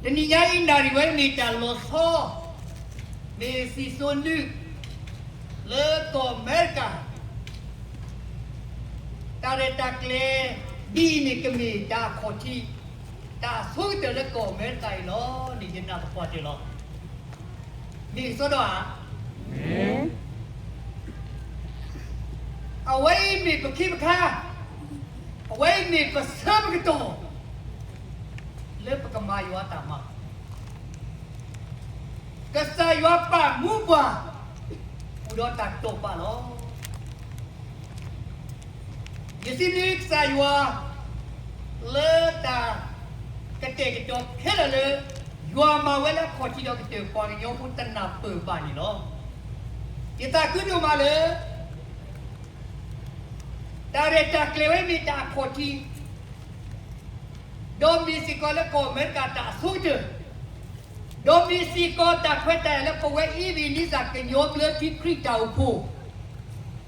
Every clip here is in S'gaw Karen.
တနံၤညါအံၤ နၣ်ရံၣ်ဝဲမ့ၢ်တၢ်လီၤဆီ, မ့ၢ်စံၣ်စိၤနုာ် လၢကီၢ်အမဲရကၤ, တၢ်ရဲၣ်တၢ်ကျဲၤဒ်အံၤန့ၣ် ကမ့ၢ်တၢ်အခီၣ်ထံး, တၢ်အဆိကတၢၢ်လၢကီၢ်အမဲရကၤအံၤလီၤန့ၣ် ယနာ်သပှၢ်တၢၢ်လီၤ. မ့ၢ်ကစီဒီဧါ. အဝဲအံၤမ့ၢ်ပခ့ပခါ, အဝဲအံၤမ့ၢ်ပဆၢပကတီၢ် လၢပကမၤယွၤအတၢ်မၤ, ကစၢ်ယွၤပာ်မူပှၤ အိၣ်ဒီးတၢ်တိာ်ပာ်လီၤ. ယစံးဘျုးကစၢ်ယွၤ လၢတၢ်ကတဲာ်ကတီၤခဲလၢာ်လၢ ယွၤမၤဝဲလၢအခီၣ်ထံးဒီးကတၢၢ်ပှၤကညီဖိတနၢ်ပၢၢ်ဘၣ်န့ၣ်လီၤ. ယသးခုဒိၣ်မးလၢ တၢ်ရဲၣ်တၢ်ကျဲၤဝဲမ့ၢ်တၢ်အခီၣ်ထံး ဒီးမ့ၢ်စ့ၢ်ကီးလၢကီၢ်အမဲရကၤတၢ်အဆိကတၢၢ်, ဒီးမ့ၢ်စ့ၢ်ကီးတၢ်ခွဲးတၢ်ယာ်လၢပဝဲအ့ဘ့ၣ်နံစၢၣ်ကညီဘျၢထံခရံာ်တၢ်အိၣ်ဖှိၣ်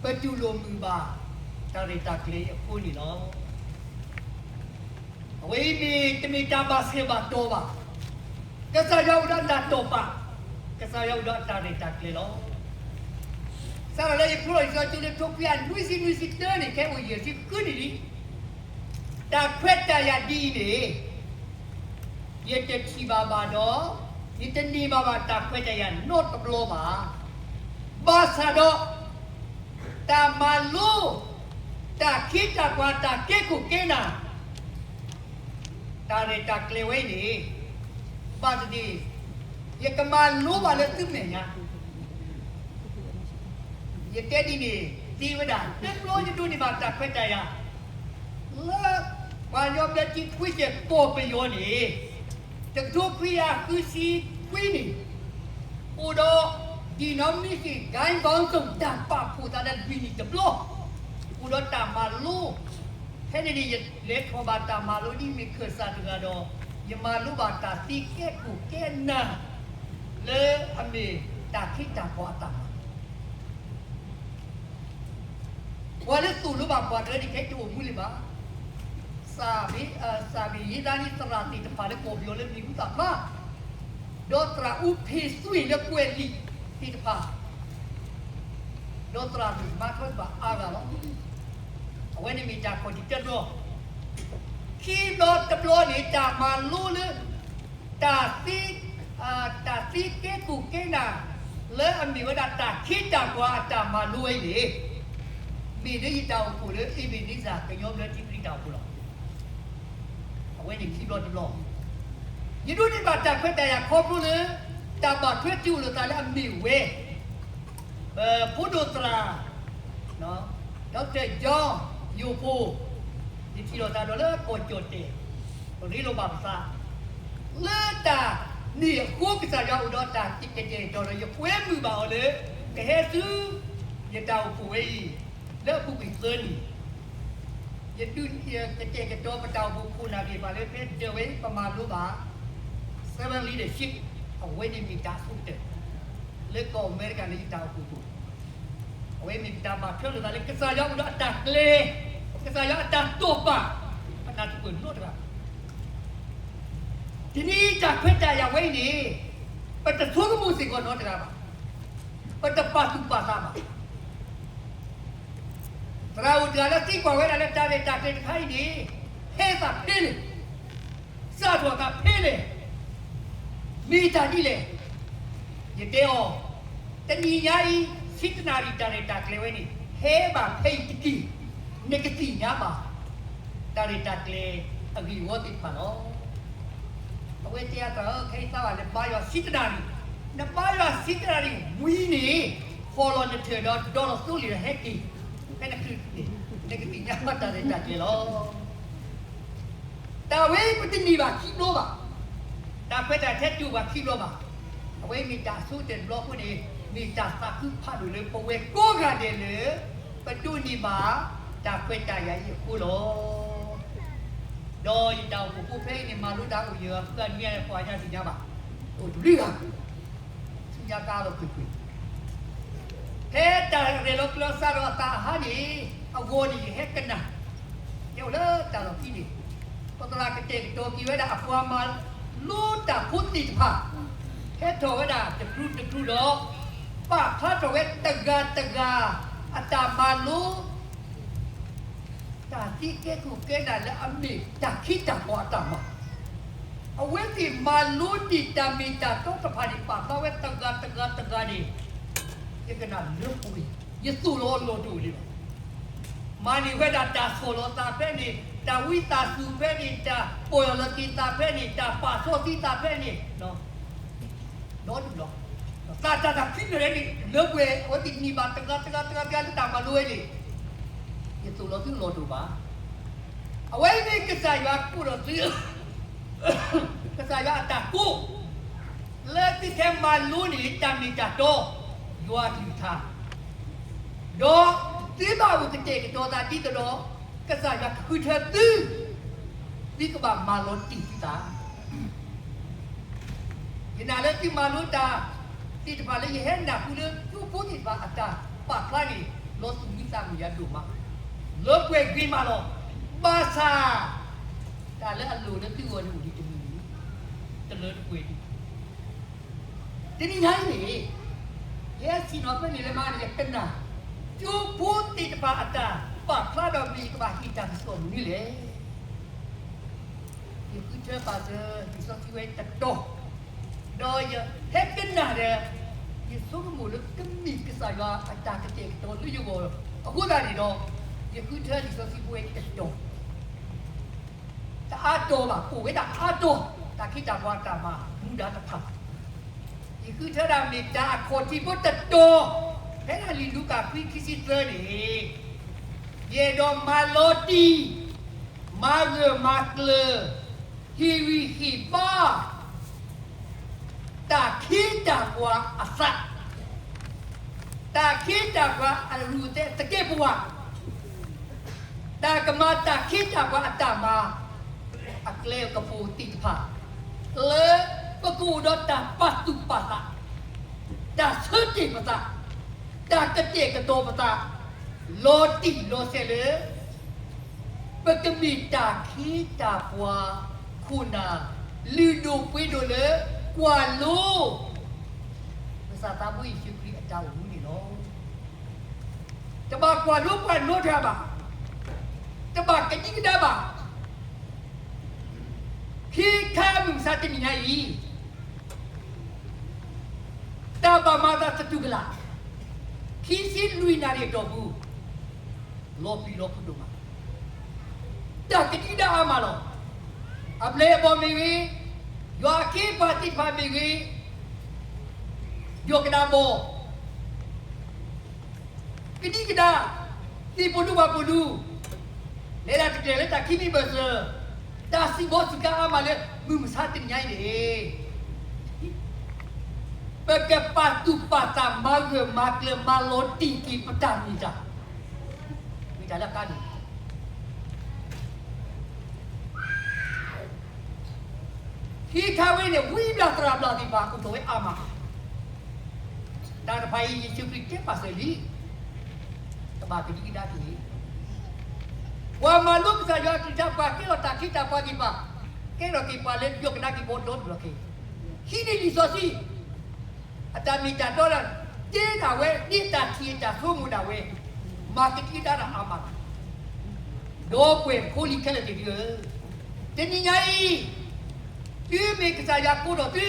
ပတူၢ်လိာ်မုာ်ဘၣ် တၢ်ရဲၣ်တၢ်ကျဲၤအဃိန့ၣ်လီၤ. အဝဲအံၤမ့ၢ်တမ့ၢ်တၢ်ဘၣ်ဆၢဘၣ်တီၢ်ဘၣ်. ကစၢ်ယွၤအိၣ်ဒီးတၢ်တိာ်ပာ်, ကစၢ်ယွၤအိၣ်ဒီးတၢ်ရဲၣ်တၢ်ကျဲၤလီၤ. စးထီၣ်လၢယဖျိလီၤလံာ်စီဆှံလၢ ထိခွံကယၤနွံဆံနွံဆံတၢန့ၣ် ခဲအိၣ်ယဲၢ်ဆံဃုနံၣ်လံ. တၢ်ခွဲးတၢ်ယာ်ဒ်အံၤန့ၣ် ယတထံၣ်ဘၣ်ဘၣ်ဒီး ယတန့ၢ်ဘၣ်ဘၣ်တၢ်ခွဲးတၢ်ယာ်နီတဘျီဘၣ်. ဘၣ်ဆၣ်ဒီး တၢ်မၤလိ တၢ်ခ့တၢ်ပှၤ တၢ်ကဲခိၣ်ကဲနၢ် တၢ်ရဲၣ်တၢ်ကျဲၤဝဲအံၤန့ၣ် ဘၣ်သ့ၣ်သ့ၣ် ယကမၤလိဘၣ်လၢသုမဲာ်ညါ ယတဲဒ်န့ၣ် သ့ဝဲဒၣ် တဘျီယဒိးန့ၢ်ဘၣ်တၢ်ခွဲးတၢ်ယာ် လၢပှၤကညီဘျၢထံခွံဆၢၣ်ကီၢ်ပယီၤန့ၣ် တကထိခွံကယၤဃုဆံခွံနံၣ် အိၣ်ဒီး denomination ဂိုဏ်းပေါင်းစုံ တၢ်ပာ်ဖှိၣ်သးလၢလွံၢ်နံၣ်တဘျီ အိၣ်ဒီးတၢ်မၤလိ ဖဲန့ၣ်န့ၣ် ယလဲၤထီၣ်ဘၣ်တၢ်မၤလိဒ်မ့ၢ်ခၢၣ်စးတဂၤဒီး ယမၤလိဘၣ်တၢ်သ့ကဲခိၣ်ကဲနၢ် လၢအမ့ၢ်တၢ်ခ့တၢ်ပှၤအတၢ်မၤ ပှၤလၢသိၣ်လိဘၣ်ပှၤတဂၤန့ၣ် ခဲအံၤတအိၣ်မူလၢၤဘၣ်. စၢ်ဘ့ၣ်, စၢ်ဘ့ၣ်ယ့သးန့ၣ် သရၣ်သ့ၣ်တဖၣ်လၢကီၢ်ပယီၤလၢမံၤဟူသၣ်ဖျါ, ဒီးသရၣ်အူဖ့းသွံၣ်လၢကွဲးလံာ်သ့ၣ်တဖၣ်, ဒီးသရၣ်မုၣ်မၤထွဲဘၣ်အါဂၤလီၤ. အဝဲန့ၣ်မ့ၢ်တၢ်ခီၣ်ထံးတဘျီ, ခံဘျီတဘျီန့ၣ် တၢ်မၤလိလၢ တၢ်သ့ တၢ်သ့ကဲခိၣ်ကဲနၢ် လၢအမ့ၢ်ဝဲဒၣ်တၢ်ခ့တၢ်ပှၤအတၢ်မၤလိဝဲအံၤန့ၣ် မ့ၢ်လၢယတၢ်အိၣ်ဖှိၣ်လၢ အ့ဘ့ၣ်နံစၢၣ် ကညီဘျၢထံခရံာ်တၢ်အိၣ်ဖှိၣ်လီၤ. အဝဲန့ၣ်ခံဘျီတဘျီ, ယဒိးန့ၢ်ဘၣ်တၢ်ခွဲးတၢ်ယာ်ခီဖျိလၢ တၢ်ဘၣ်ထွဲတ့ၢ်လိာ်သးလၢအမ့ၢ်ဝဲ ပဖိဒိၣ်သရၣ် Doctor John ယိၤဖိ, ယထံၣ်လိာ်သးဒီးလၢကီၢ်ကၠီၣ်တဲၣ်, ပရ့လိာ်ဘၣ်ပသး, လၢတၢ်န့ၣ်အဃိ ကစၢ်ယွၤအိၣ်ဒီးတၢ်ကတဲာ်ကတီၤဒီး ယကွဲမုာ်ဘၣ်အီၤလၢ ကဟဲဆူ ယတၢ်အိၣ်ဖှိၣ်ဝဲအံၤ လၢအပူၤကွံာ်သၢနံၣ်, ယဒုး ကတဲာ်ကတီၤပတၢ်အိၣ်ဖှိၣ်ခိၣ်နၢ်သ့ၣ်တဖၣ်လၢ ဖဲဒၢးဝဲအံၤ ပမၤလိဘၣ် servant leadership အဝဲန့ၣ်မ့ၢ်တၢ်အဆိကတၢၢ် လၢကီၢ်အမဲရကၤလၢယတၢ်အိၣ်ဖှိၣ်အပူၤ, အဝဲမ့ၢ်တၢ်ဘၣ်ထွဲလိာ်သးလၢ ကစၢ်ယွၤအိၣ်ဒီးအတၢ်ကျဲၤ, ကစၢ်ယွၤအတၢ်တိာ်ပာ်, ပနၢ်တပၢၢ်နီတဂၤဘၣ်. တနံၤအံၤတၢ်ခွဲးတၢ်ယာ်ဝဲအံၤန့ၣ် ပတဆိကမိၣ်စ့ၢ်ကီးနီတဂၤဘၣ်, ပတပာ်သူၣ်ပာ်သးဘၣ်. သရၣ်အိၣ်တဂၤလၢသံကွၢ်ဝဲဒၣ်လၢ တၢ်ရဲၣ်တၢ်ကျဲၤတခါအံၤန့ၣ် ဟဲသးဖဲလဲၣ်, စးထီၣ်သးဖဲလဲၣ်, မ့ၢ်တၢ်ဒ်လဲၣ်. ယတဲအီၤ, တနံၤညါအံၤ ဆံတနၣ်ရံၣ်တၢ်ရဲၣ်တၢ်ကျဲၤဝဲန့ၣ် ဟဲဘၣ်ဖဲအံၤတက့ၢ်, နကသ့ၣ်ညါဘၣ် တၢ်ရဲၣ်တၢ်ကျဲၤအဂ့ၢ်အဝီသ့ၣ်တဖၣ်လီၤ. အဝဲတဲအသးဧၢ, ခဲအံၤသးဘၣ်လဲၤဘါယွၤဆံတနၣ်ရံၣ်, နဘါယွၤဆံတနၣ်ရံၣ်ဝံၤန့ၣ် follow နထၢၣ်ဒီး ဒီလီၤသိလ့ၣ်ဒီးဟဲက့ၤ ဖဲနချုးန့ၣ် နကသ့ၣ်ညါဘၣ်တၢ်ရဲၣ်တၢ်ကျဲၤလီၤ. တၢ်ဝဲပတန့ၢ်ဘၣ်ခံဘျီဘၣ်, တၢ်ခွဲးတၢ်ယာ်ထဲတအိၣ်ဘၣ်ခံဘျီဘၣ်. အဝဲမ့ၢ်တၢ်အဆိကတၢၢ်တဘျီအဃိန့ၣ် မ့ၢ်တၢ်သးခုဖးဒိၣ်လၢပဝဲကိးဂၤဒဲးလၢ ပဒိးန့ၢ်ဘၣ် တၢ်ခွဲးတၢ်ယာ်အံၤအဃိလီၤ. ဒီးယတၢ်အိၣ်ဖှိၣ်ဖိဖဲအံၤန့ၣ် မၤလိတၢ်အိၣ်ယဲၢ်ဂၤဃုဂၤနွံဂၤ ပှၤညါသ့ၣ်ညါဘၣ်, အိၣ်တဘျုးဂၤ ဆူညါကါလီၤကွ့ၢ်ကွ့ၢ်, ဖဲတၢ်ရဲၣ်လီၤကျဲၤစးထီၣ်အသးအဟါန့ၣ် အဂီၢ်န့ၣ် ယဟဲကနၣ်, ယအိၣ်လၢတၢ်လီၢ်ခံန့ၣ် ပသရၣ်ကတဲာ်ကတီၤက့ၤဝဲဒၣ်အပှၤမၤလိ လိတၢ်ဖိသ့ၣ်တဖၣ် ဟဲထီၣ်ဝဲဒၣ်တကရူၢ်တကရူၢ်ဒီး ပာ်ဖျါထီၣ်ဝဲတဂၤတဂၤ အတၢ်မၤလိ တၢ်သ့ကဲခိၣ်ကဲနၢ်လၢအမ့ၢ်တၢ်ခ့တၢ်ပှၤအတၢ်မၤ, အဝဲသ့ၣ်မၤလိဒံးတၢ်မ့ၢ်တၢ်တီတဖၣ်န့ၣ် ပာ်ဖျါဝဲတဂၤတဂၤတဂၤန့ၣ်, ယကနၣ်လၢပှဲၤ, ယသိၣ်လီၤလီၤတအိၣ်လံလီၤ. မၤန့ၢ်ဝဲဒၣ်တၢ်ဆီၣ်လီၤသးဖဲန့ၣ်, တၢ်ဝံသးစူၤဖဲန့ၣ်, တၢ်ပီၢ်ယၢ်လီၤက့ၤသးဖဲန့ၣ်, တၢ်ပာ်စီဆှံသးဖဲန့ၣ်, ဒီဒူၣ်လီၤ. သးတၢ်သးခုဖျၢၣ်န့ၣ် လၢပှဲၤ အဝဲသ့ၣ်န့ၢ်ဘၣ်တဂၤတဂၤတဂၤတဂၤလၢတၢ်မၤလိဝဲန့ၣ်, ယသိၣ်လီၤသုလီၤတအိၣ်ဘၣ်. အဝဲအံၤမ့ၢ်ကစၢ်ယွၤကိးဒီးသု ကစၢ်ယွၤအတၢ်ကိး လၢသုထဲမၤလိန့ၢ်တၢ်မ့ၢ်တၢ်တီ ယွၤအကလုၢ်ကထါ, ဒီးသုဘၣ်အိၣ်ကတဲာ်ကတီၤသးဒ်သိးဒီး ကစၢ်ယွၤကဃုထၢသု, သုကဘၣ်မၤလီၤတံၢ်သုသး. ယနာ်လၢသုမၤလိတၢ်သ့ၣ်တဖၣ်လၢယဟဲနၢ်ဟူလၢကၠိဖိသ့ၣ်တဖၣ်အတၢ်ပာ်ဖျါန့ၣ် လီၤသူၣ်မံသးမုာ်ယၤဒိၣ်မး, လၢပှဲၤဂ့ၤမးလီၤ. ဘၣ်ဆၣ် တၢ်လၢအလိၣ်လၢသုဂီၢ်န့ၣ်အိၣ်ဒံးတမံၤန့ၣ် တလၢတပှဲၤဒံး. တနံၤညါအံၤန့ၣ် ယဟဲဆ့ၣ်နီၤဖဲန့ၣ်လၢမၤန့ၣ် ယကနၣ် ကၠိဖိသ့ၣ်တဖၣ်အတၢ်ပာ်ဖျါဒီး မ့ၢ်ယကဘၣ်ဟ့ၣ်တၢ်ကစီၣ်မနုၤလဲၣ်. ယဃုထၢပာ်စၢၤလံာ်စီဆှံဝဲတတီၤ, ဒီးယဟဲကနၣ်ဒီး ယဆိကမိၣ်လၢကမ့ၢ်ကစၢ်ယွၤအတၢ်ကတဲာ်ကတီၤလၢယဂီၢ်အဃိသတးန့ၣ်ဒီး ယဃုထၢလံာ်စီဆှံဖိဝဲတတီၤ, တအါတီၤဘၣ်, အိၣ်ဝဲဒၣ်အါတီၤ တၢ်ခ့တၢ်ပှၤတၢ်မၤမူဒါတဖၣ်, ယဃုထၢဒၣ်မ့ၢ်တၢ်အခီၣ်ထံးဖိတတီၤ, ဖဲဒၣ်လံာ်လူၤကၣ်ခွံခံဆံသၢန့ၣ်, ယအဲၣ်ဒိးမၤလီၤတံၢ်, မၤဂၢၢ်မၤကျၢၤ, ဟ့ၣ်ဂံၢ်ဟ့ၣ်ဘါ တၢ်ခ့တၢ်ပှၤအသး, တၢ်ခ့တၢ်ပှၤအရူၢ်အသဲသကဲးပဝး, တၢ်ကမၤတၢ်ခ့တၢ်ပှၤအတၢ်မၤ အကျဲကပူၤသ့ၣ်တဖၣ်, လၢပကအိၣ်ဒီးတၢ်ပာ်သူၣ်ပာ်သး, တၢ်ဆၢတဲာ်ပသး, တၢ်ကတဲာ်ကတီၤပသး, လီၤတံၢ်လီၤဆဲးလၢ ပကမ့ၢ်တၢ်ခ့တၢ်ပှၤခိၣ်နၢ် လုၢ်ဒိၣ်ပှ့ၤဒိၣ်လၢ ကွၢ်လိ ကစၢ်သးဘိယ့ၣ်ၡူးခရံာ်အတၢ်အိၣ်မူန့ၣ်လီၤ. တဘၣ်ကွၢ်လိပှၤနီတဂၤဘၣ်, တဘၣ်ကဒံကဒါဘၣ်. ခံခါမုၢ်မဆါတနံၤညါအံၤ တၢ်ဘၣ်မၤသးသတူၢ်ကလာ် ခံဆံလွံၢ်နၣ်ရံၣ်အတီၢ်ပူၤ လီၤပျံၤလီၤဖုးဒိၣ်မး, တၢ်ကဒံကဒါအါမးလီၤ. အပျဲၢ်အဘီၣ်မ့ၢ်ဂ့ၤ, ယွၤအခ့အပှၤသ့ၣ်တဖၣ်မ့ၢ်ဂ့ၤ, ယီၢ်ကဒါဘီၣ် ကဒံကဒါ, သ့ၣ်ပိာ်ဒူပှၤပိာ်ဒူ, လဲၤဒၣ်တကျဲၤလၢတၢ်ခံမံၤဘၢၣ်စၢၤ, တၢ်စံၣ်ဘီစူၢ်ကါအါမးလၢ မုၢ်မဆါတနံၤညါအံၤန့ၣ်, ပကပာ်သူၣ်ပာ်သးမၤဂၢၢ်မၤကျၢၤမၤလီၤတံၢ်က့ၤပတၢ်မ့ၢ်တၢ်, မ့ၢ်တၢ်လၢအကါန့ၣ် ခံခါဝဲန့ၣ် ဝံဘျၣ်သရၣ်ဘျၣ်သ့ၣ်တဖၣ်အိၣ်ထီၣ်ဝဲအါမး, တၢ်တဖၣ်အံၤ ယ့ၣ်ၡူးခရံာ်တဲပာ်စၢၤလံ, တဘၣ်ကဒံကဒါတဂ့ၤ. ပှၤမၤလိကစၢ်ယွၤအကလုၢ်ကထါ ပှၤကဲထီၣ်တၢ်ခ့တၢ်ပှၤသ့ၣ်တဖၣ်, ကဲထီၣ်က့ၤပှၤလၢယီၢ်ကဒါက့ၤဘီဒီတဘျီခဲအံၤ, ဟံးန့ၢ်လံာ်စီဆှံ အတၢ်မ့ၢ်တၢ်တီလၢ တဲဒၣ်ဝဲ ဒ်တၢ်ထံၣ်အတၢ်ဆိကမိၣ်ဒၣ်ဝဲ, မၤကဒံကဒါတၢ်အါမးလီၤ. ဒီပုၢ်ဝဲၢ်ဖိလံၤခဲလၢာ်သ့ၣ်သုဧၢ, တနံၤညါအံၤ သုမ့ၢ်ကစၢ်ယွၤကိးထီၣ်သု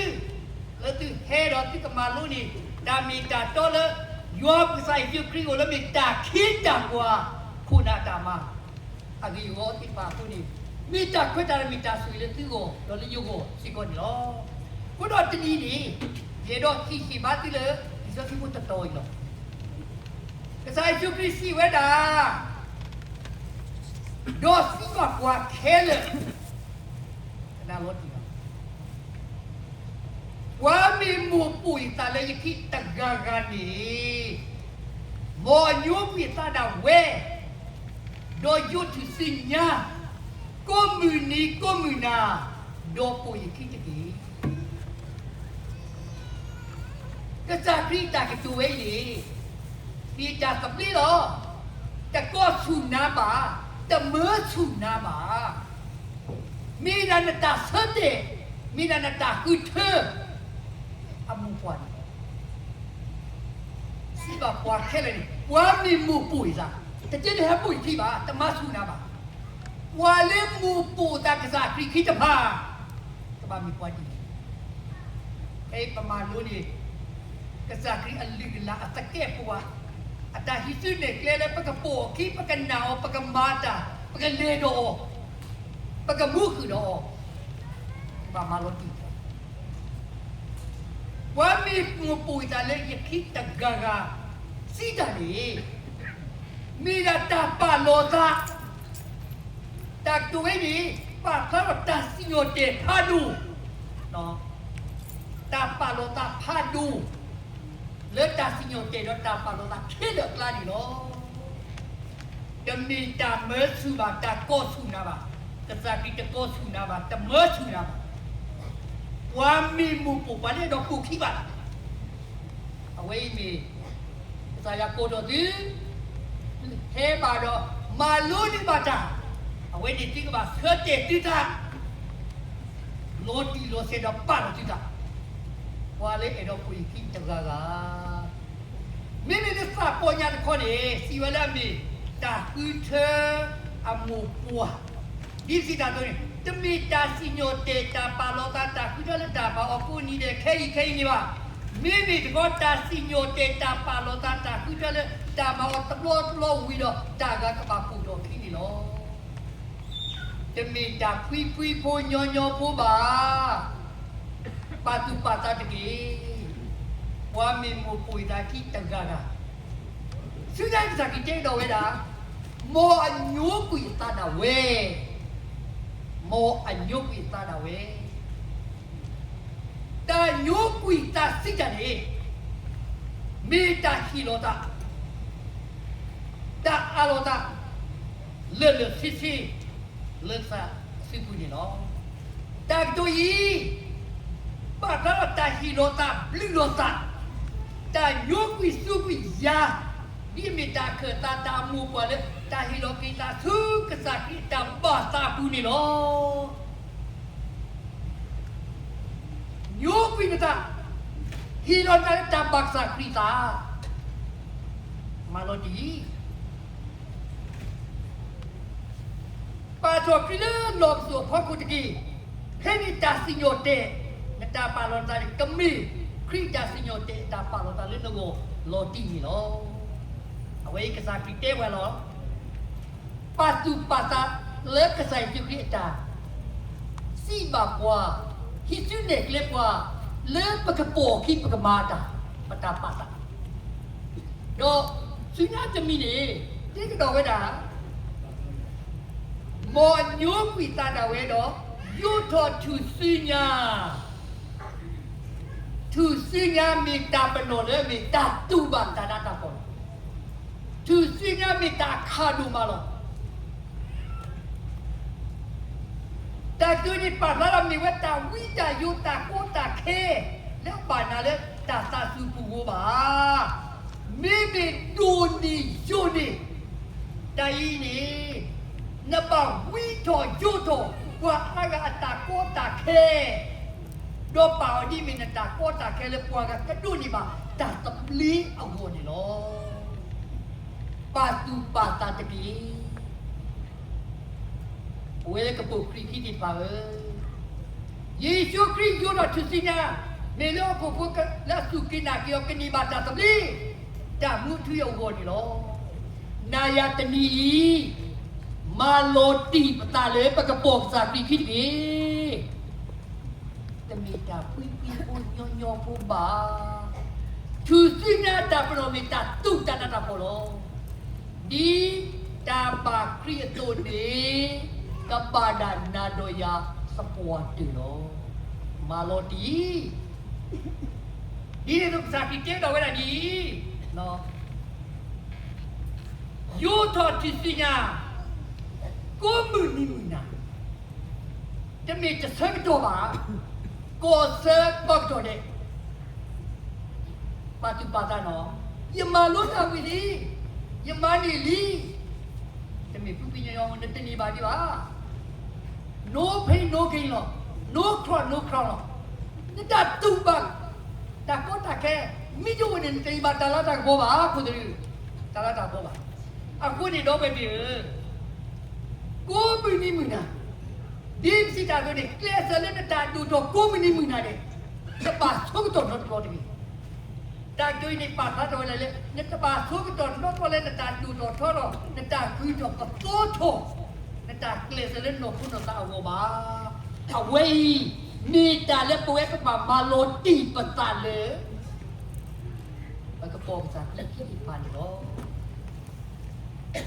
လၢသုဟဲဒီးသုကမၤလိန့ၢ် တၢ်မ့ၢ်တၢ်တီလၢ ယွၤပကစၢ်ယ့ၣ်ၡူးခရံာ်အအိၣ်လၢမ့ၢ်တၢ်ခ့တၢ်ပှၤ ခိၣ်နၢ်တၢ်မၤ အဂ့ၢ်အဂီၢ်သ့ၣ်တဖၣ်အဃိန့ၣ်, မ့ၢ်တၢ်ခွဲးတၢ်ယာ် မ့ၢ်တၢ်ဆိၣ်ဂ့ၤလၢသုဂီၢ် ဒီးလၢယဂီၢ်စ့ၢ်ကီးန့ၣ်လီၤ. အဃိဒီးတနံၤန့ၣ် ယအဲၣ်ဒိးဟ့ၣ်ဂံၢ်ဟ့ၣ်ဘါသုလၢ လံာ်စီဆှံဖိတတီၤအံၤလီၤ. ကစၢ်ယ့ၣ်ၡူးခရံာ်စံးဝဲဒၣ်, ဒီးစံးဘၣ်ပှၤခဲလၢာ်, ကနၣ်လီၤတံၢ်လီၤ ပှၤမ့ၢ်မိၣ်ပိာ်ယသးလၢယခံတဂၤဂၤန့ၣ်, မ်အညိကွံာ်အသးဒၣ်ဝဲ, ဒီးယိးထူၣ်စုညါ, ကိးမုၢ်နံၤကိးမုၢ်နၤ, ဒီးပိာ်ယခံတက့ၢ်. ကစၢ်ခရံာ်အတၢ်ကတိၤဝဲအံၤန့ၣ်, မ့ၢ်တၢ်သဘျ့လီၤ. တကိးဆူၣ်နၤဘၣ်, တမၢဆူၣ်နၤဘၣ်. မ့ၢ်ဒၣ်နတၢ်ဆၢတဲာ်, မ့ၢ်ဒၣ်နတၢ်ဃုထၢ အမိၢ်ပှၢ်န့ၣ်လီၤ. စံးဘၣ်ပှၤခဲလၢာ်န့ၣ် ပှၤမ့ၢ်မိၣ်ပိာ်ယသး, တတဲလၢဟဲပိာ်ယခံဘၣ်, တမၤဆူၣ်နၤဘၣ်. ပှၤလၢမိၣ်ပိာ်သးကစၢ်ခရံာ်ခံတဖၣ် ကဘၣ်မ့ၢ်ပှၤဒ်န့ၣ်. ဖဲအံၤပမၤလိန့ၣ် ကစၢ်ခရံာ်အလုၢ်အလၢ်အသကဲာ်ပဝး, အတၢ်ဟံးစုနဲၣ်ကျဲလၢပကပိာ်အခံ, ပကနာ်အီၤ, ပကမၤတၢ်, ပကလဲၤဒီးအီၤ, ပကမူဃုာ်ဒီးအီၤ, ကဘၣ်မၤလီၤတံၢ်အီၤ. ပှၤမ့ၢ်မိၣ်ပိာ်သးလၢယခံတဂၤဂၤ စံးတၢ်န့ၣ် မ့ၢ်ဒၣ်တၢ်ပာ်လီၤသး, တၢ်ကတိၤဝဲန့ၣ် ပာ်ဖျါထီၣ်တၢ်စံၣ်ညီၣ်တဲာ်ဖးဒိၣ်, တၢ်ပာ်လီၤသးဖးဒိၣ် လၢတၢ်စံၣ်ညီၣ်တဲာ်ဒီးတၢ်ပာ်လီၤသးခဲလၢာ်အကျါန့ၣ်လီၤ. တမ့ၢ်တၢ်မၢဆူၣ်ဘၣ်, တၢ်ကိးဆူၣ်နၤဘၣ်, ကစၢ်ခရံာ်တကိးဆူၣ်နၤဘၣ်, တမၢဆူၣ်နၤဘၣ်. ပှၤမ့ၢ်မိၣ်ပိာ်, ပှၤလၢအဲၣ်ဒိးပိာ်ခံဘၣ် အဝဲအံၤမ့ၢ် ကစၢ်ယွၤကိးထီၣ်သု, ဟဲဘၣ်ဒီး မၤလိန့ၢ်ဘၣ်တၢ်, အဝဲန့ၣ်သုကဘၣ်ဆၢတဲာ်သုသး, လီၤတံၢ်လီၤဆဲးဒီးပာ်လီၤသုသး, ပှၤလၢအဲၣ်ဒိးပိာ်ယခံတဂၤဂၤ. မ့မ့ၢ်လၢသးပီညါတခီန့ၣ် စံးဝဲလၢအမ့ၢ် တၢ်ဃုထၢအမိၢ်ပှၢ် ဒ်ပစံးတၢ်အသိးန့ၣ် တမ့ၢ်တၢ်စံၣ်ညီၣ်တဲာ်တၢ်ပာ်လီၤသးတၢ်ဃုထၢလၢတၢ်မၤအီၤကိးနံၤဒဲးခဲအံၤခဲအံၤန့ၣ်ဘၣ်. မ့မ့ၢ်တခီ တၢ်စံၣ်ညီၣ်တဲာ်တၢ်ပာ်လီၤသးတၢ်ဃုထၢလၢတၢ်မၤအီၤတဘျီတဘျီဝံၤဒီး တၢ်ဂၤကဘၣ်ပိာ်ထီၣ်အခံန့ၣ်လီၤ. တမ့ၢ်တၢ်ဖှံဖှံဖိညီညီဖိဘၣ်. ပာ်သူၣ်ပာ်သးတက့ၢ်. ပှၤမ့ၢ်မိၣ်ပိာ်ယသးခံတဂၤဂၤ, ဆူညါကစၢ်ခရံာ်တဲကဒီးဝဲဒၣ်, မ်အညိကွံာ်အသးဒၣ်ဝဲ, မ်အညိကွံာ်အသးဒၣ်ဝဲ. တၢ်ညိကွံာ်သးစံးတၢ်န့ၣ် မ့ၢ်တၢ်ဟ့ၣ်လီၤသး, တၢ်အးလီၤသး လၢာ်လၢာ်ဆ့ဆ့ လၢကစၢ်အစုပူၤန့ၣ်လီၤ. တၢ်ကတိၤအံၤ ပာ်ဖျါထီၣ်တၢ်ဟ့ၣ်လီၤသး ဘျုးလီၤသး, တၢ်ညိကွံာ်စူးကွံာ်ယၤ, ဒ်အမ့ၢ်တၢ်ခၢၣ်သးတၢ်အမိၢ်ပှၢ်လၢ တၢ်ဟ့ၣ်လီၤက့ၤသးဆူကစၢ်ခရံာ်အတၢ်ဘၣ်သးအပူၤန့ၣ်လီၤ. ညိကွံာ်နသး, ဟ့ၣ်လီၤနသးလၢတၢ်ဘၣ်ကစၢ်ခရံာ်အသး, မၤလီၤတံၢ် ပာ်ထီၣ်ခရံာ်လၢလီၢ်ပစိာ်အဖီခိၣ်တက့ၢ်. ဖဲန့ၣ်တၢ်စံၣ်ညီၣ်တဲာ်, နတၢ်ပာ်လီၤနသးန့ၣ် ကမ့ၢ်ခရံာ်တၢ်စံၣ်ညီၣ်တဲာ်အတၢ်ပာ်လီၤသးလၢနဂီၢ်လီၤတံၢ်န့ၣ်လီၤ. အဝဲအံၤကစၢ်ခရံာ်တဲဝဲလီၤ. ပာ်သူၣ်ပာ်သးလၢကစၢ်ယ့ၣ်ၡူးခရံာ်အတၢ် စံးဘၣ်ပှၤ, ဟံးစုနဲၣ်ကျဲပှၤ, လၢပကပိာ်အခံပကမၤတၢ်, ပတၢ်ပာ်သး ဒီးဆူညါတမံၤန့ၣ် တဲကဒီးဝဲဒၣ်, မ်အညိကွံာ်သးဒၣ်ဝဲဒီး ယိးထီၣ်ထူၣ်စုညါ, ထူၣ်စုညါမ့ၢ်တၢ်ပနီၣ်လၢအမ့ၢ်တၢ်တူၢ်ဘၣ်တၢ်နးတၢ်ဖှီၣ်လီၤ. ထူၣ်စုညါမ့ၢ်တၢ်အခးဒိၣ်မးလီၤ. တၢ်ကတိၤန့ၣ်ပာ်ဖျါလၢအမ့ၢ်ဝဲတၢ်ဝံတၢ်ယိးတၢ်ကီတၢ်ခဲ လၢအဘၣ်နၤလၢတၢ်သးစူၤပူၤဘၣ်ဧါ. မ့မ့ၢ်ဒိၣ်န့ၢ်ယိာ်န့ၢ် တၢ်အံၤန့ၣ် နဘၣ်ဝံထီၣ်ယိးထီၣ် ပှၤအါဂၤအတၢ်ကီတၢ်ခဲ ဒီးပာ်အီၤဒ်အမ့ၢ်နတၢ်ကီတၢ်ခဲလၢပှၤဂၤကဒိးန့ၢ်ဘၣ် တၢ်သဘျ့အဂီၢ်န့ၣ်လီၤ. ပာ်သူၣ်ပာ်သးတက့ၢ်. ပဝဲလၢကပိာ်ခရံာ်ခံသ့ၣ်တဖၣ်ဧၢ, ယ့ၣ်ၡူးခရံာ်ယိးထီၣ်ထူၣ်စုညါ, မ့ၢ်လၢဟီၣ်ခိၣ်ဖိလၢအစူၢ်က့ၤနာ်က့ၤအီၤ ကန့ၢ်ဘၣ်တၢ်သဘျ့, တၢ်မူထူယိာ်အဂီၢ်န့ၣ်လီၤ. နၤယၤတနံၤအံၤ မၤလီၤတံၢ်ပသးလၢပကပိာ်ကစၢ်ခရံာ်ခံတက့ၢ်. တမ့ၢ်တၢ်ဖှံဖှံဖိညီညီဖိဘၣ်. ထူၣ်စုညါတၢ်ပနီၣ်မ့ၢ်တၢ်တူၢ်တၢ်နးတၢ်ဖှီၣ်လီၤ. ဒ်တၢ်ဘၣ်ခရံာ်အသိးန့ၣ် ကဘၣ်ဒၣ်နၤဒီးယၤသပှၢ်တၢၢ်လီၤ. မၤလီၤတံၢ်. ဒ်န့ၣ်အသိးကစၢ်ခရံာ်တဲဒီးဝဲဒၣ်ဒ်အံၤ, ယိးထီၣ်ထူၣ်စုညါ ကိးမုၢ်နံၤမုၢ်နၤ တမ့ၢ်တဆၢကတီၢ်ဘၣ်, ကီၢ်ဆၢကီၢ်ကတီၢ်ဒဲး, ပာ်သူၣ်ပာ်သးနီၤ, ယမၤလိတၢ်ဝံၤလံ, ယမၤန့ၢ်လံ, တမ့ၢ်ဖှံဖှံညီညီ နတန့ၢ်ဘၣ်ဒံးဘၣ်. No pain, no gain လီၤ. No cross, no crown လီၤ. နတၢ်တူၢ်ဘၣ် တၢ်ကီတၢ်ခဲ မ့ၢ်တအိၣ်န့ၣ် နတယံာ်ဘၣ်တၢ်လၤတၢ်ကပီၤဘၣ်, အဃိသတး တၢ်လၤတၢ်ကပီၤဘၣ်. အဃိန့ၣ် ဒီပုၢ်ဝဲၢ်သ့ၣ်ဧၢ, ကိးမုၢ်နံၤမုၢ်နၤ, ဒ်ပစံးတၢ်အသိးန့ၣ် ကျဲးစၢးလၢနတၢ်ဒိၣ်ထီၣ်ကိးမုၢ်နံၤမုၢ်နၤန့ၣ် နဘၣ်ဆိကတီၢ်နီတဘျီတဂ့ၤ. တၢ်ကတိၤအံၤန့ၣ် ပာ်ဖျါထီၣ်ဝဲဒၣ်လၢ နတဘၣ်ဆိကတီၢ်နီတဘျီလၢနတၢ်ဒိၣ်ထီၣ်ထီထီၣ်, နတၢ်ဂုၤထီၣ်ပသီထီၣ်, နတၢ်ကျဲးစၢးလၢနီၢ်ခိနီၢ်သးအဂီၢ်ဘၣ်. အဝဲအံၤ မ့ၢ်တၢ်လၢပဝဲပကဘၣ်မၤလီၤတံၢ်ပသးလၢ ပကပိာ်ကစၢ်သံခံသ့ၣ်တဖၣ်န့ၣ်လီၤ.